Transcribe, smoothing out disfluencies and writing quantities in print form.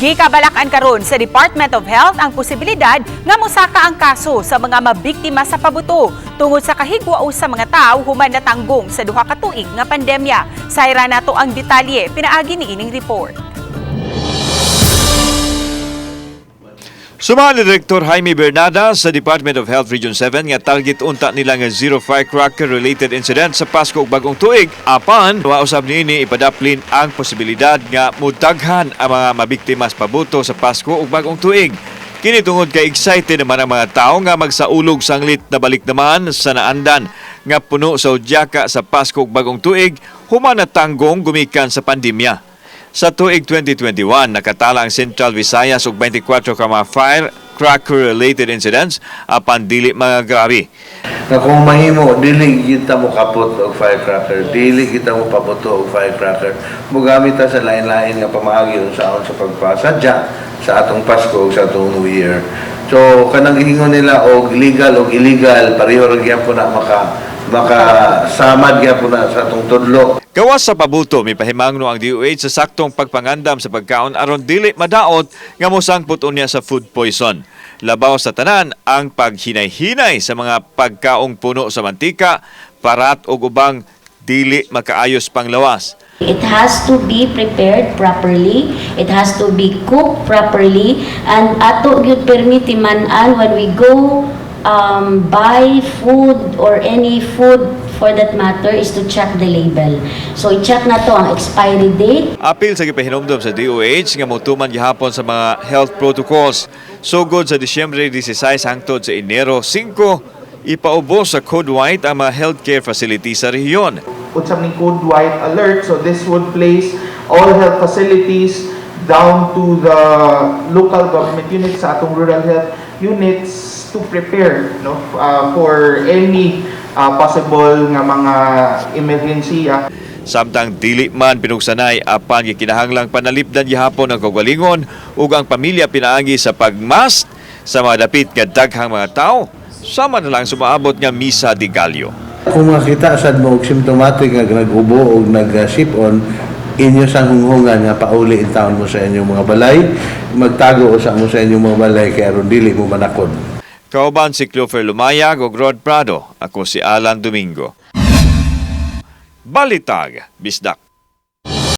Gikabalak-an karon sa Department of Health ang posibilidad nga mosaka ang kaso sa mga mabiktima sa pabuto tungod sa kahigwao sa mga tao human natanggong sa 2 ka tuig nga pandemya. Sayra nato ang detalye pinaagi ni ining report. Sumala ni Direktor Jaime Bernada sa Department of Health Region 7 nga target unta nila nga zero firecracker related incident sa Pasko ug Bagong Tuig, apan wa usab niini ipadaplin ang posibilidad nga mudaghan ang mga mabiktima sa pabuto sa Pasko ug Bagong Tuig. Kini tungod kay excited naman ang mga tao nga magsaulog sanglit na balik naman sa naandan nga puno sa udyaka sa Pasko ug Bagong Tuig human natanggong gumikan sa pandemya. Sa tuig 2021, nakatala ang Central Visayas og 24 ka mga firecracker-related incidents apan dili mga grabe. Na kung mahimo, dili kita mo kapot og firecracker, dili kita mo pabuto og firecracker. Mugamit ta sa lain-lain nga pamaagi unsaon sa pagpasadya sa atong Pasko ug sa atong New Year. So kanang giingon nila og legal og illegal, pareho ra gyapon na maka samad gyapon na sa atong tudlo. Gawas sa pabuto, mipahimangno ang DOH sa saktong pagpangandam sa pagkaon aron dili madaot nga mosangpot unya sa food poison. Labaw sa tanan ang paghinay-hinay sa mga pagkaong puno sa mantika, parat ug ubang dili makaayos panglawas. It has to be prepared properly, it has to be cooked properly, and ato gyud permiti man-an when we go buy food or any food for that matter is to check the label. So i-check nato ang expiry date. Apil sa gipahinumdom sa DOH nga motuman gihapon sa mga health protocols. Sugod sa Disyembre 16 hangtod sa Enero 5, ipaubos sa Code White ang mga healthcare facility sa rehiyon. Unsa ning Code White alert. So this would place all health facilities down to the local government units sa atong rural health units to prepare, no, for any possible nga mga emergency. Samtang dili man pinugsanay apan gikinahanglang panalipdan gihapon ang kaugalingon ug ang pamilya pinaagi sa pagmask sa mga dapit nga daghang mga tao, sama na lang sumaabot nga Misa de Gallo. Kung makita sad mo og symptomatic nga nag-ubo og nag-sip-on, inyo sang hunghungan nga pauli in taon mo sa inyong mga balay, magtago usa mo sa inyong mga balay kay aron dili mo manakod. Kauban si Clover Lumayag ug Rod Prado. Ako si Alan Domingo. Balitag, Bisdak.